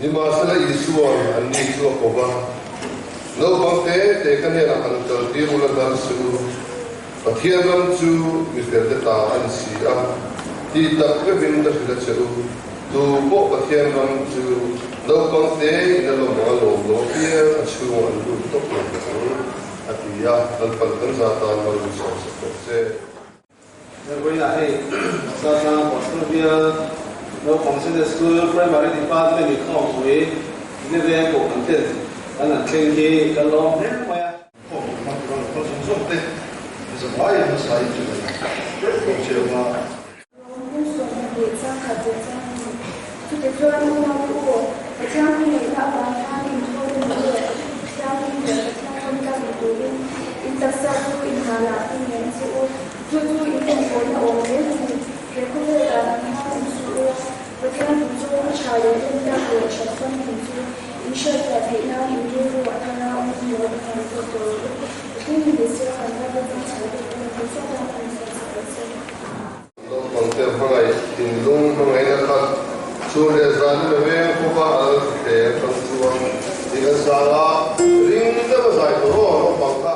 Nimahsela Isua'n anni chu a ko va, Naupang te te ka hnenah han kaltir ula hnar suh u, Pathian ram chu mi felte ta a ni si a, tih tak vevin ka hrilh a che u, tu pawh Pathian ram chu naupang te in a lawm ang a lawm lo apiang a chhungah an lut tawp lo ang, a ti a, Lalpan kan za tan mal min sawm sak tawh che. Vawiinah hei Sasang Pastor Bial Naupang Sunday School Primary Department inkhawmpui Niveng pawh kan ten kan han thleng hi kan lawm hle mai a. Khawmpui hmang tura lo kal zawng zawng te zavai a hmasa in chu kan hrep bawk che u a. Rawng 22 changkhat zet chang a ni. Chutichuan unaute u, Pathian khawngaihna avang khan inthawi ni leh Thianghlim leh Pathian rawng ni turin in taksa chu inhalah hmun ngei che u. Chu chu in rawngbawlna awm reng a ni. He khawvel dan ang khan awm suh ula, Pathian duh chu a tha leh remtak leh that famkim chu in hriatfiah theih nan in rilru a thar a awm lo a hmuh tawh tawh rawh u. Pathian in nise kan Bible dang chhal deuh pawh in sa tan a insawi sak lo che. Naupangte hmangaih thinlung hmangaihna khat chhun leh zan in a veng khawp a, a lal thuthleng kan chuan tih kan sang a, ring deuh a zai tawh aw naupang kha.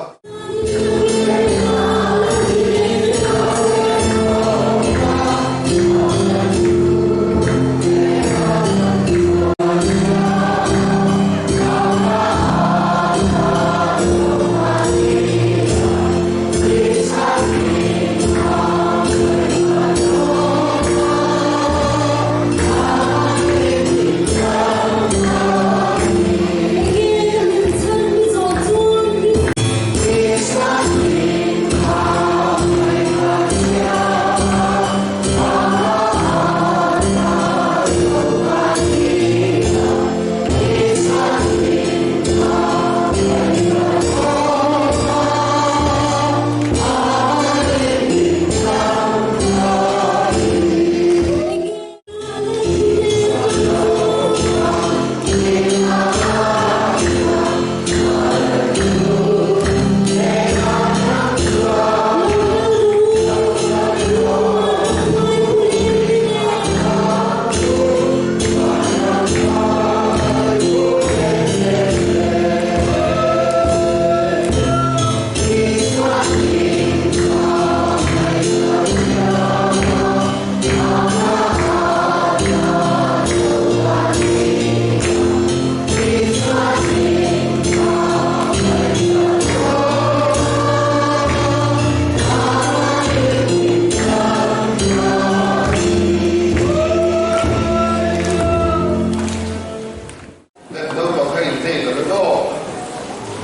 Naupang kha inthei lo vek aw.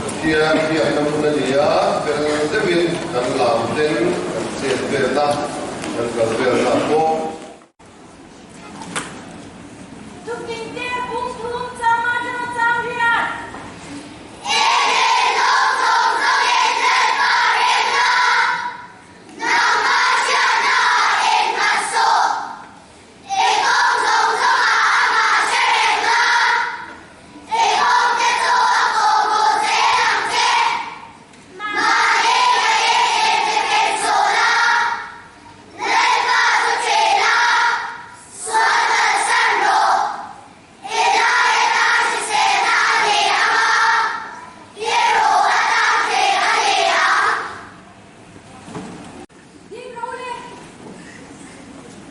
Pathian biakna hmun a ni a, fel deuhin kan lam ten kan chet velna, kan kal velna pawh. Thupingte pumthum chang atanga chang riat. Ding ro le.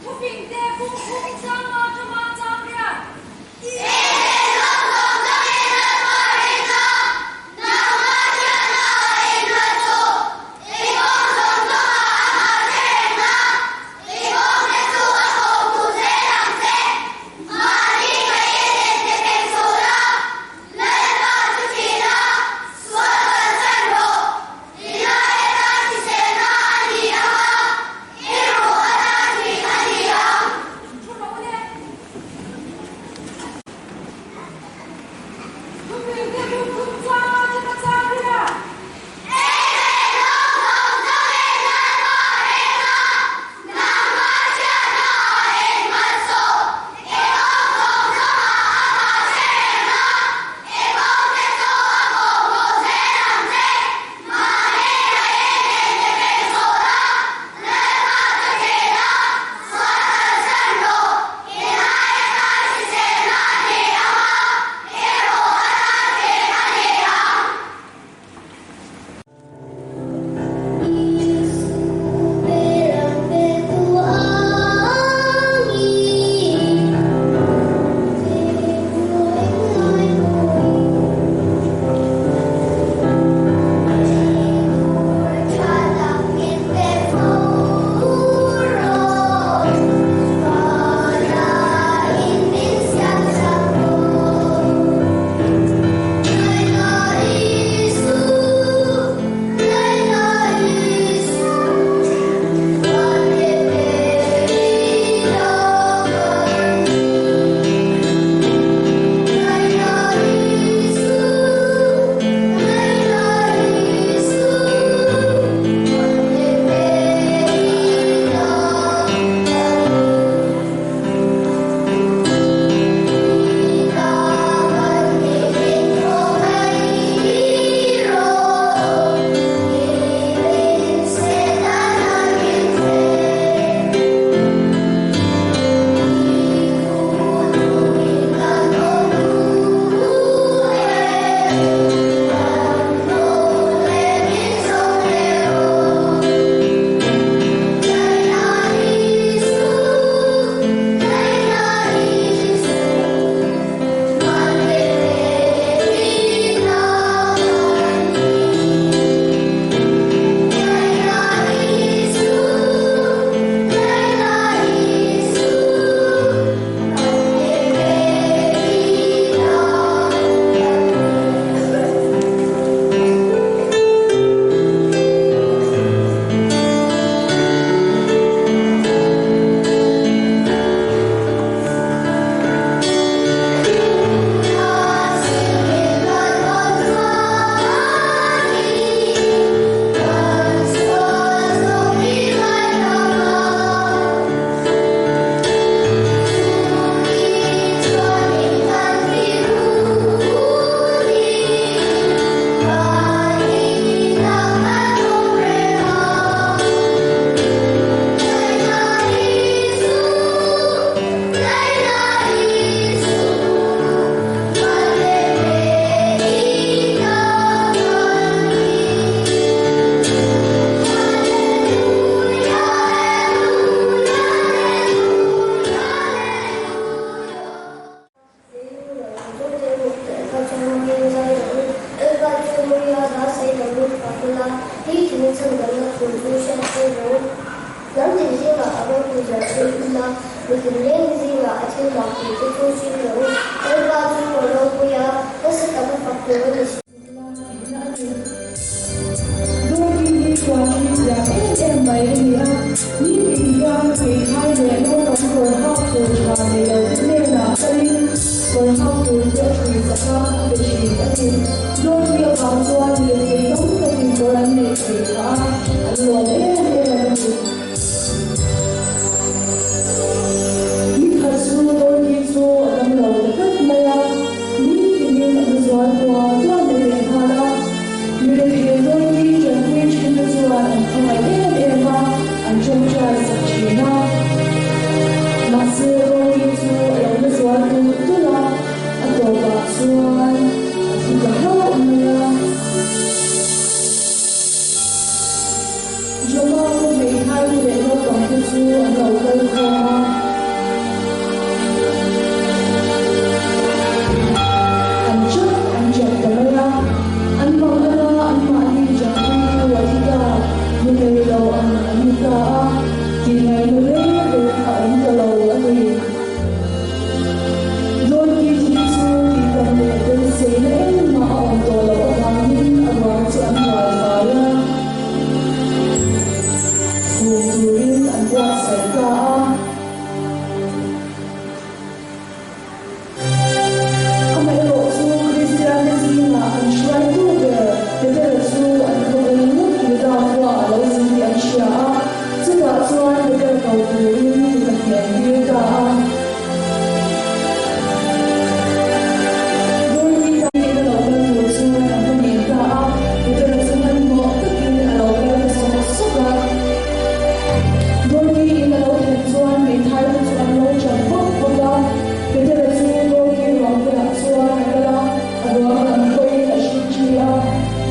Thupingte pumphum chang atanga chang riat. Mi tinreng zingah a thil mak tihte chu hrim rawh u. Lalpa chu a ropui a, nasa taka fak tur a ni si. Dorothy hi puan hi thiam em em mai a ni a, nitin hian hmeithai leh naupang kawr hak tur tha nei lo te hnenah kalin kawr hak tur te a hrui chak a, a pe thin a ni. Dorothy avang chuan lirthei tam takin kawr an neih theih phah a, an lawm em em a ni. Nikhat chu Dorothy chu a dam lo ta tlat mai a. Nitin a zual tual tual mai leh nghal a, mi rethei Dorothy ṭanpui ṭhinte chuan an khawngaih em em a, an ṭawngṭai sak ṭhin a. Mahse Dorothy chu a lo la zual tulh tulh a, a tawpah chuan a thi ta hlauh mai a. Joba chu hmeithai te leh naupang te chu an lo kal khawm a. An chap an chap ta mai a. An mang ala anmahni chappuitu a thi ta, nu nei lo ang an ni ta a, tihngaihna reng reng a awm ta lo a ni. Dorothy thi chu tihtam leh beiseina engmah a awm tawh loh avangin a ruang chu an rual fai a. Phum turin an buatsaih ta a. Amaherawh chu Kristiante zingah an hruaitu ber Petera chu an khawvel ngawt Juda khua a lo zin tih an hria a, chutah chuan Petera ko turin mi pahnih an tir ta a. Dorothy tan ina lo kal tur chuan an va ngen ta a, Petera chu hmanhmawh takin a lo kal ta sawk sawk a. Dorothy in a lo thlen chuan hmeithai te chu an lo chan vak vak a, Petera chu Dorothy ruang bulah chuan a kal a, a ruang lam hawiin a hrilh ṭhi a,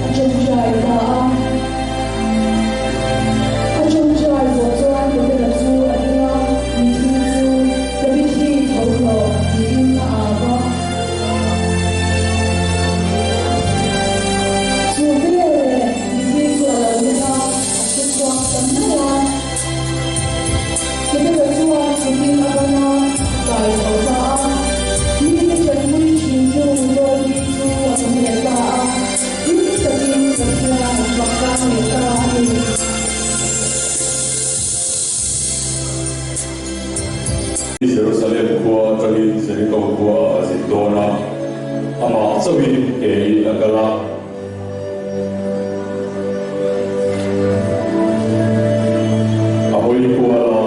a ṭawngṭai ta a. A ṭawngṭai zawh chuan Petera chu a ding a, Mithi chu Tabithi tho hlawh tiin a au a. Chu veleh mithi chu a lo ding a, a hre chhuak ta mai a. Petera chuan chutin a ban a, a kai tho ta a. Mite ṭanpui ṭhin hnu Dorothy chu a awm leh ta a. Hlim takin Pathian an fak tlang leh ta a ni. Jerusalem khua atangin Jeriko khua a zin dawn a, amah chauhin kein a kal a. A hawi kual a,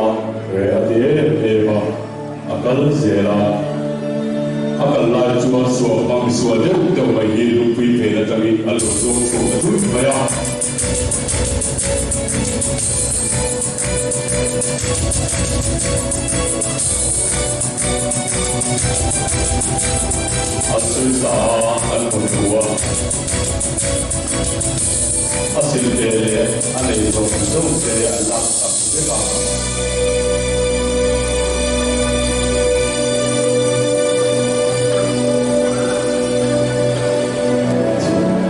reh a ti em em a, a kal zel a. A kal lai chuan suak hmang sual deuh deuh mai hi lungpui phen atangin a lo zawng chhuak ta thut mai a. An sawisa a, an hawn thu a. A silte leh a nei zawng zawng te an lak sak vek a.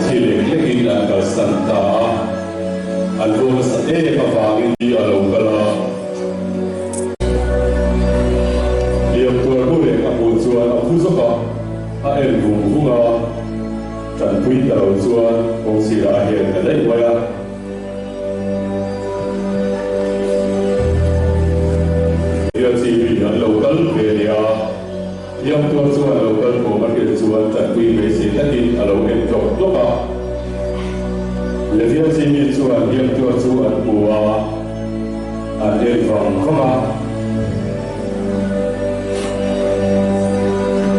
Thi lek lekin an kalsan ta a. An rual nasa em avangin hi a lo kal a. Liam tuar bu reng a hmuh chuan a phu zawk a, a en vung vung a. Tanpui ta lo chuan kawngsirah a hel ta daih mai a. Bial chi mi an lo kal ve leh a, Liam tuar chuan lo kal thawm a hriat chuan tanpui beisei takin a lo en tlawk tlawk a. Levia chi mi chuan Liam tuar chu an hmu a, an en vang vang a.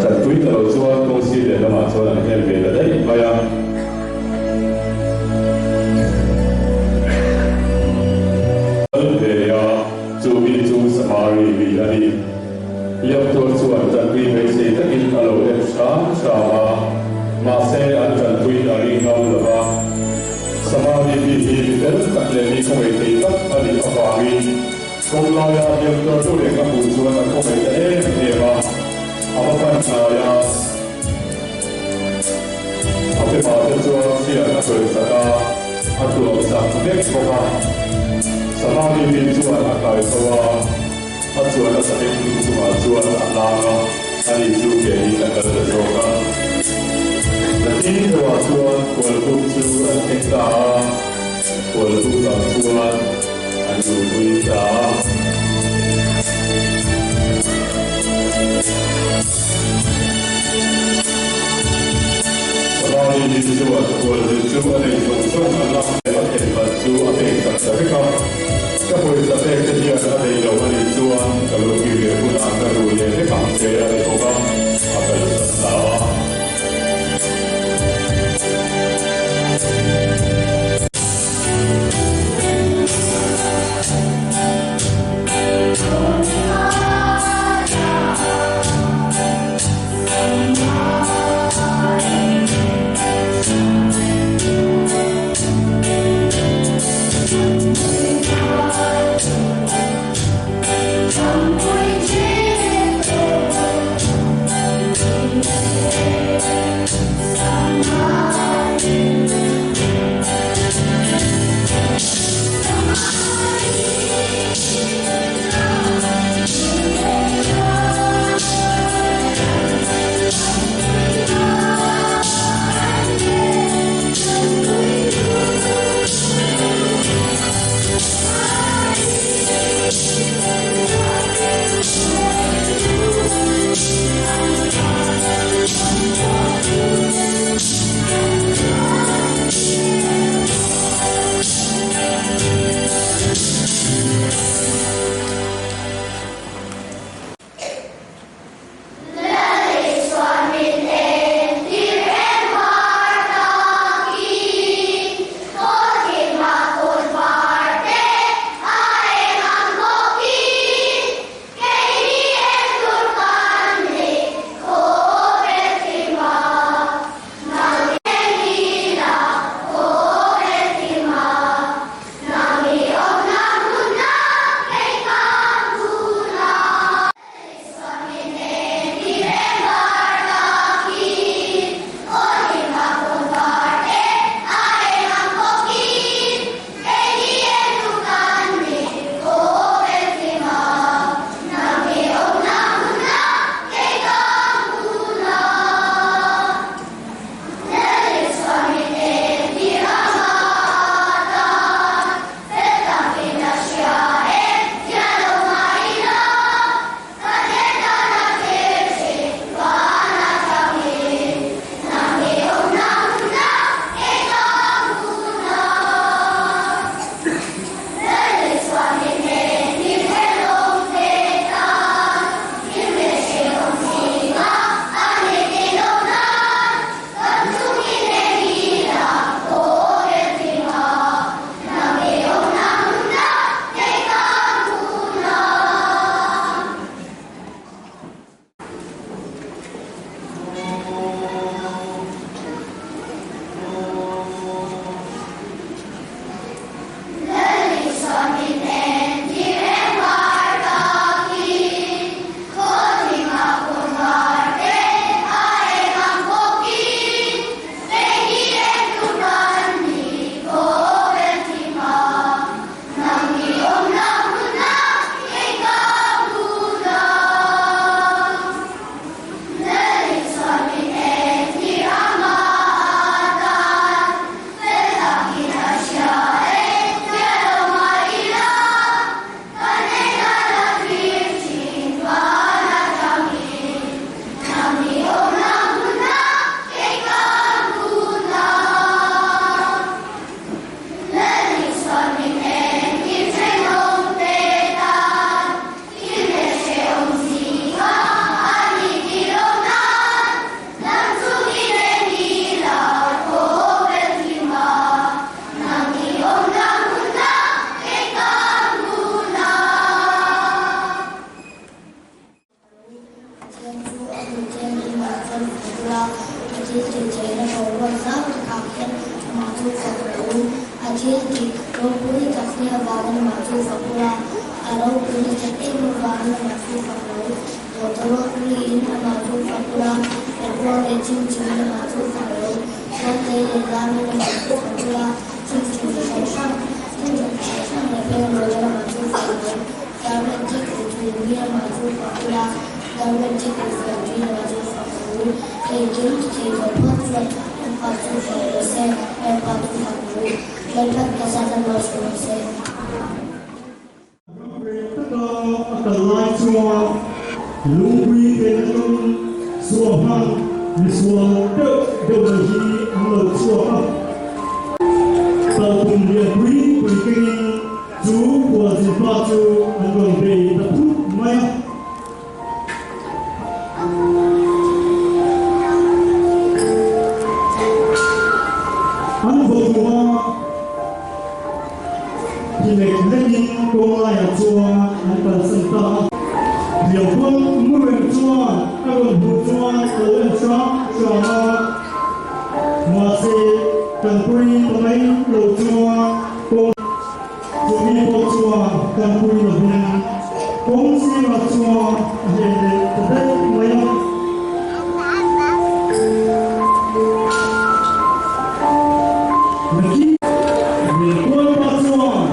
Tanpui ta lo chuan kawngsir lehlamah chuan an hel ve ta daih mai a. Kal ve leh a, chu mi chu Samari mi a ni. Liamtuar chuan tanpui beisei takin a lo en hram hram a, mahse an tanpui a ring ngam lo va. Samari mi hi mi fel tak leh mi khawngaih thei tak a nih avangin kawng laia Liamtuar chu reng a hmuh chuan a khawngaih ta em em a, a va pan hnai a. A pemah te chuan chhiat a sawi sak a, a tuam sak vek bawk a. Samari mi chuan a kai tho a. A chuan a sakei hnung chungah chuan a hlang a, ani chu kein a kal ta zawk a. Nakin deuhah chuan khualbuk chu an thleng ta a, khualbukah chuan an luhpui ta a. Samari mi chuan khualzin chu a nei zawng zawng a lak leh a theih man chu a pek tak ta vek a. Ka pawisa pek te hian a nei lo a nih chuan ka lo kir leh hunah ka ru leh vek ang che a ti bawk a, a kalsan ta a. Pathian chu a hmun thianghlimah chuan a kal a, a thil tih theihna boruak zau takah khian amah chu fak rawh u. A thil tih ropui tak hle avangin amah chu fak ula, a ropui nasat em avangin amah chu fak rawh u. Tawtawrawt riin amah chu fak ula, perhkuang leh chingchingin amah chu fak rawh u. Chuantlei leh zamin amah chu fak ula, chingching chi hran hran, chingching chi hran hran leh benglawi amah chu fak rawh u. Darmet thik Lunghi amah chu fak ula, Darmete kawhfiah ṭinah chu fak rawh u. Engkim tithei tawh phawt chuan Lalpa chu fak rawh se, Lalpa chu fak rawh u. Lalpan Gazan a malsawm rawh se. Ram reh taka a kal lai chuan lungpui phen atangin suahhang misual deuh deuh mai hi an lo chhuak a. Talhtum lianpui pui kengin chu khualzinpa chu an rawn bei ta phut mai a. An vaw duh a, ti lek lekin kawng laiah chuan an kalsan ta a. Hliampuang mu reng chuan a rawn hmuh chuan a lo en hram hram a, mahse tanpui ta mai lo chuan kawng Chumi pawh chuan tanpui lovin kawng sirah chuan a hlen leh ta daih mai a. Nakin Liankualpa chuan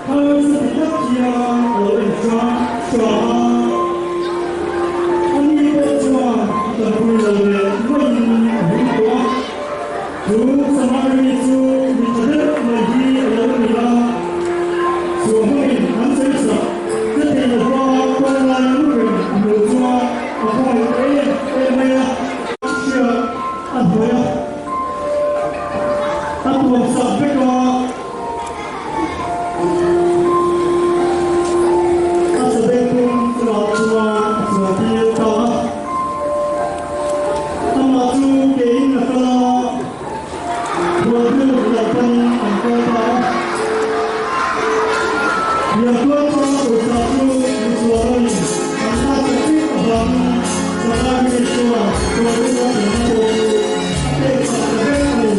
harsa ti tak hian a lo en hram hram a. Ani pawh chuan a tanpui lo leh maiin a hung tawh a. Chu Samari chu mi tha deuh mai hi a lo ni a, Suahmangin an sawi sak che thei lova kawng lai lu reng a hmuh chuan a khawngaih ta em em mai a. Hriat a hnawih a, a tuam sak vek a. A sabengtung chungah chuan a chuantir ta a. Amah chu kein a kal a, khualbuk lo panin an kal ta a. Liantual pa pawisa chu misualawin an lak ta chiah avangin Samari chuan khualbuk a thlenna pawh chu a pek sak ta vek a ni.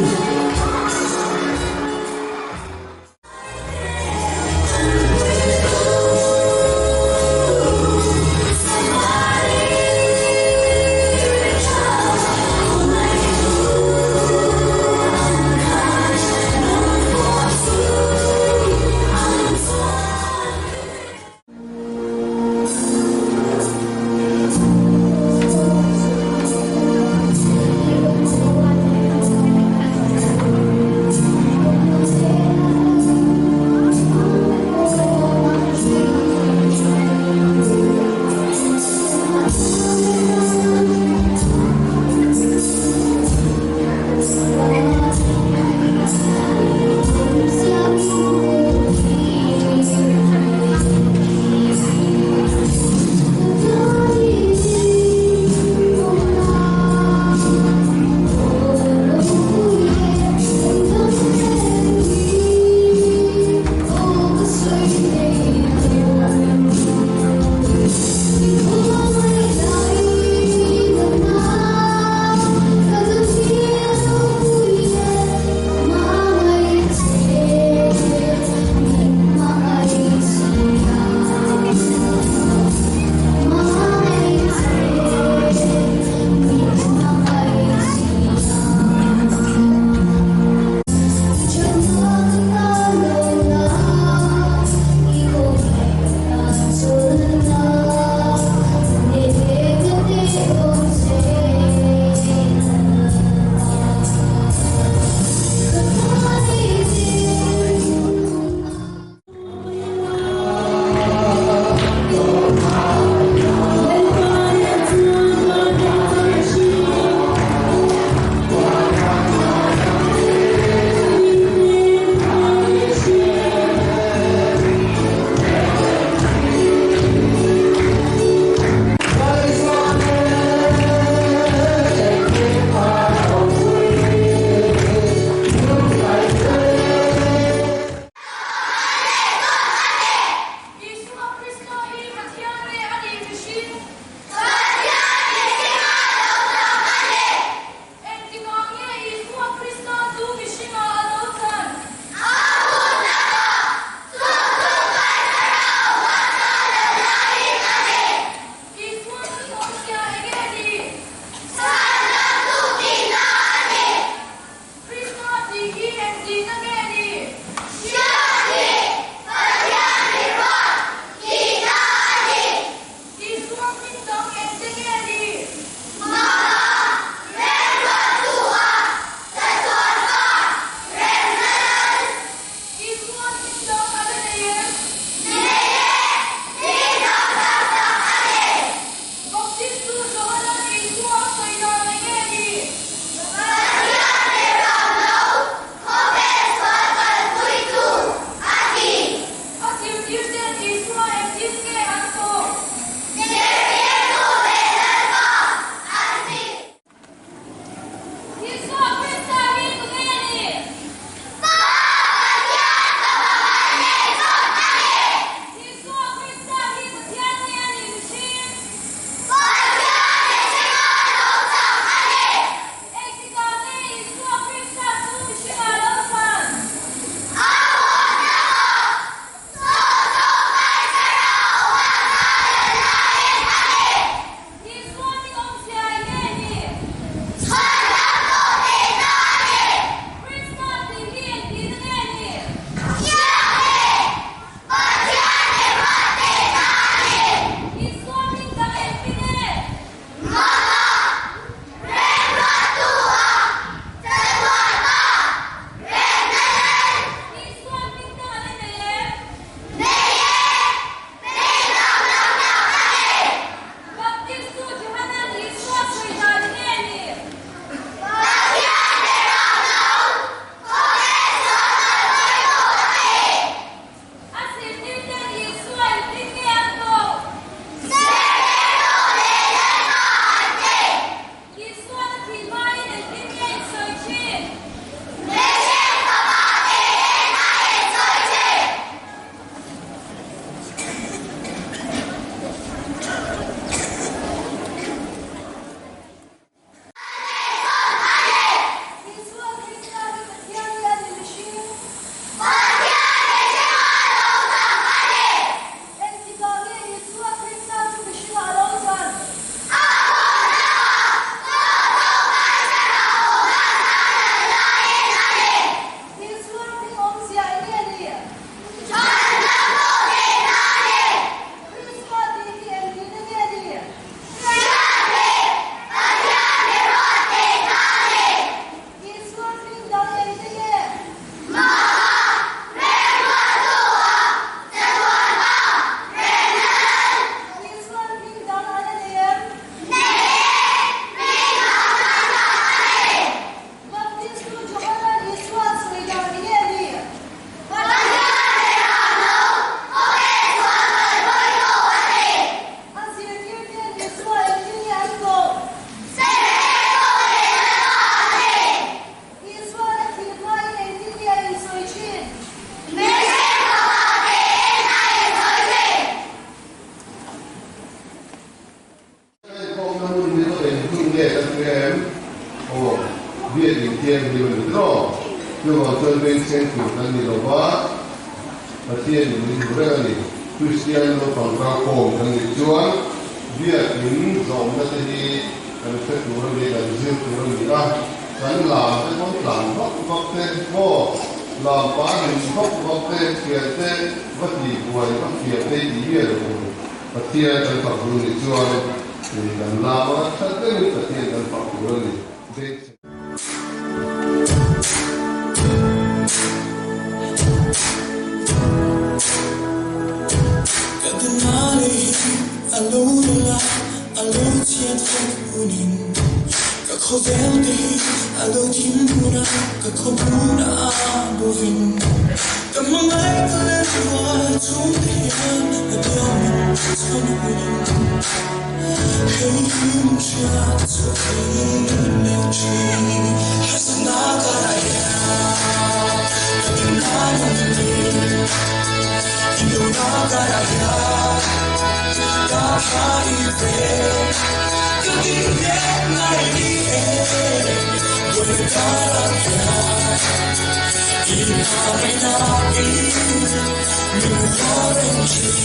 hming dang engte nge ni? Isua hming dang a la nei em? Baptistu Johana'n Isua a sawi dan eng nge ni? A zirtirte'n Isua engtin nge an tawh? Isua Krista hi tu nge ni? Isua Krista hi Pathian nge a nih mihring? Engtikah nge Isua Krista chu mihringah lo chan? Isua min awmzia eng nge ni? Krista tih hi engtin nge ni? Isua min dang engtin nge? Isua min dang a la nei em? Baptistu Johana'n Isua sawi dan nge ni? A zirtirte'n Isua engtin nge an koh? Isua'n a thih hmain engtin nge in sawi thin? Isua Krista hi Pathian nge a ni mihring? Engtikah nge Isua Krista chu mihringah a lo chan? Isua hming awmzia eng nge ni? Krista tih hi engtin nge ni? Isua hming dang engte nge? Isua hming dang a la nei em? Baptistu Johana'n Isua sawi dan eng nge ni? A zirtirte'n Isua engtin nge an koh? Isua'n a thih hmain engtin nge a insawi thin? Inkhawmna hun hi chu eng hun nge kan hria em? Aw, biak inthianghlim a ni tawh. Chuvang chuan vengcheng tur kan ni lo va, Pathian in min hmu reng a ni. Kristian naupang kalkhawm kan nih chuan biak in zawmna te hi kan hre tur a ni, kan zir tur a ni a. Kan lam te pawn tlan vak vak te maw, lam pa hlim vak vak te, thian te va ti buai va fiah te hi tih miah lo tur. Pathian kan fak duh nih chuan kan lam a that deuhin Pathian kan fak tur a ni. Ka duna lei hi a lo ral a, a lo chhiat vek hunin Ka khawvel te hi a lo thim hun a, ka khawhmun a bovin Ka hmangaih ka len rual chhungte hian ka biang min chhan hunin Hei hi min hriat chhuah thei leh thin Harsatna karah hian ka dinna nung ni Indona karah hian ka tha i ve Ka ding nghet ngai ni e Buaina karah hian i hmangaihna in min haw reng thin.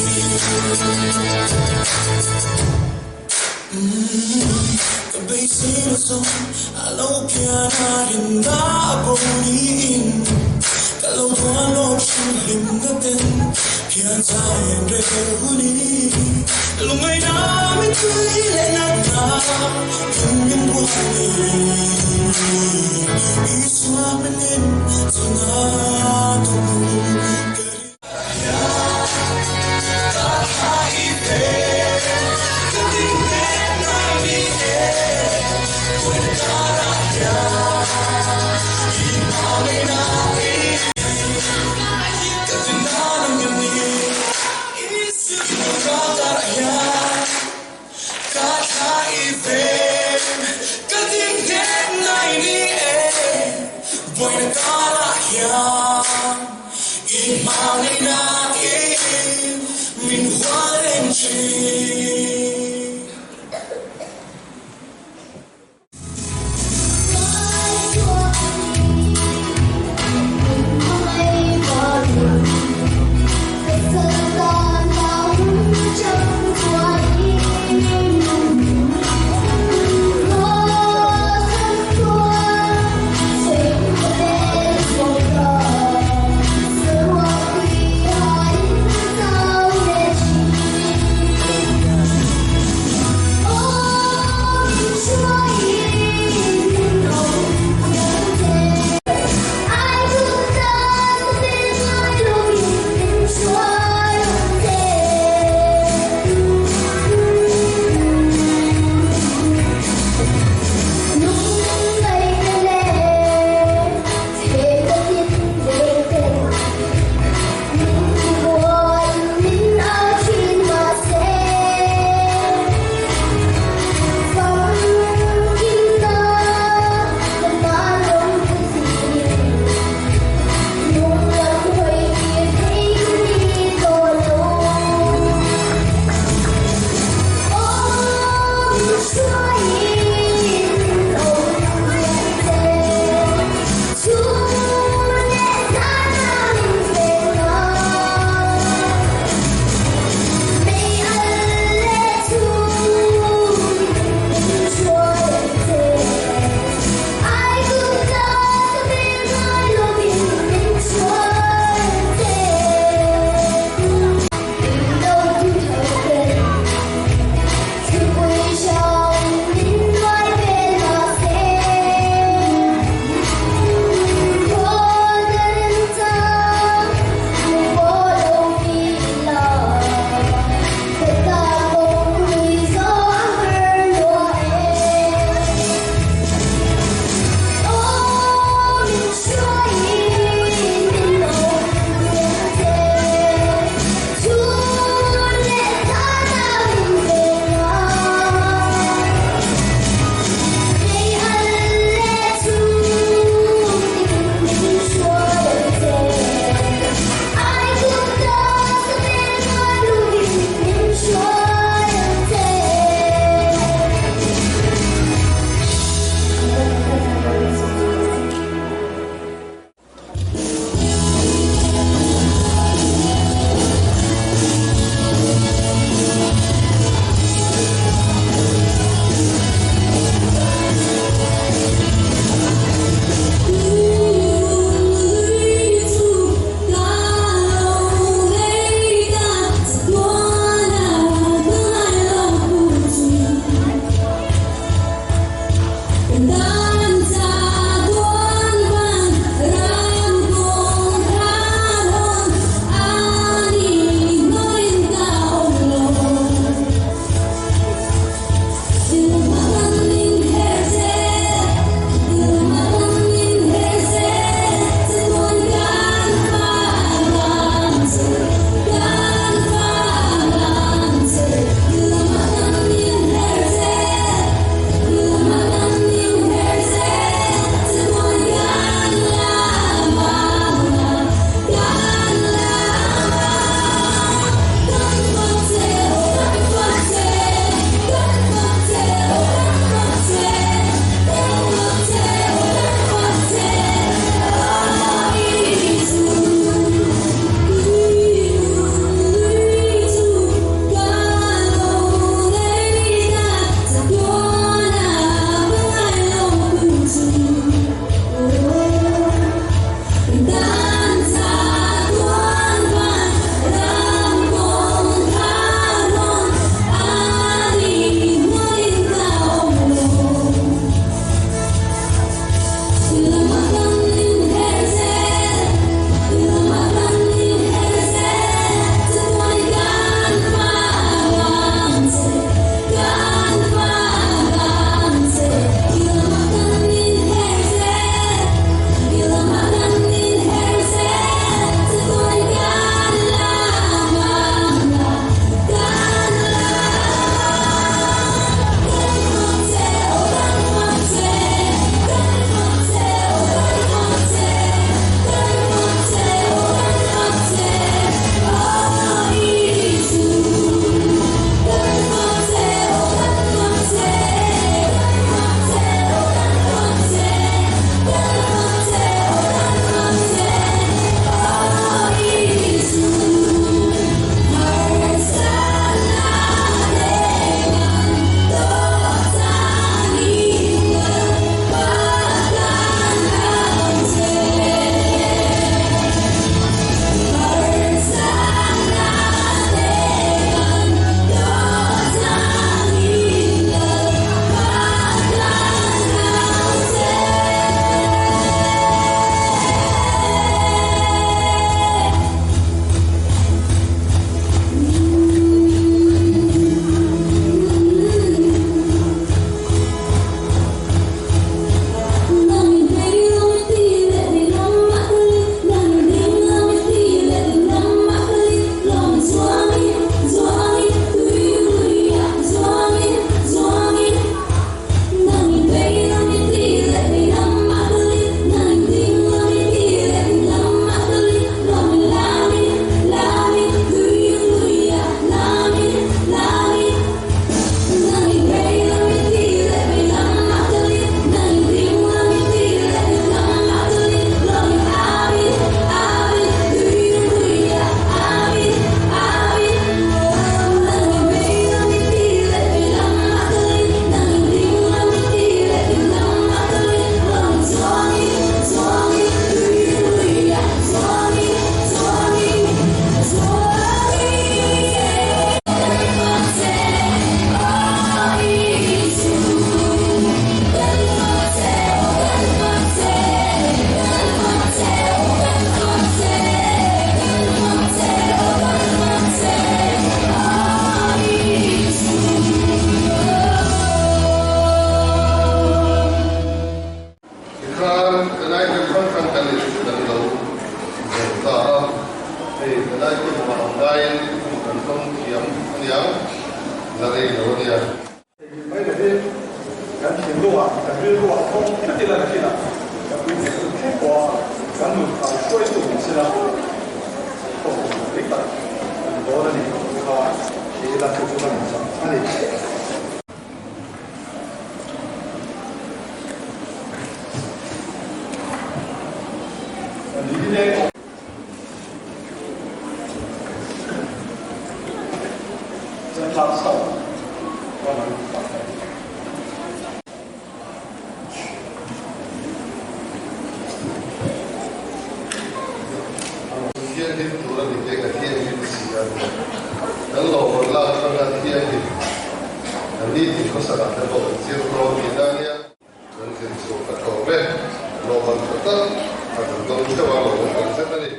Ka beisei lo zawng a lo pian a rinna a bo niin Ka lo duan lo thin hlimna ten. Hian chai rel huni lungai na mi tui le na na tung buani Isua menin chunga tu thinlungah, kan rilruah thawng tlat ila nakinah kan puitling hun thleng pawha kan nun hruaitu ni sela thawk hun rei tak a ni dawn a ni tih kha hre ila chu chu ka nuihzam a ni. Thianghlim tur a ni te ka thianghlim si a ni. Kan lawmman lak atanga thianghlim kan ni tih khawsakah te pawh kan zir dawn tihna a nia. Kan zir chhuak ta tawp e. Lawmman tha tak a kan dawng theuh a, lawmawm tak zet a ni.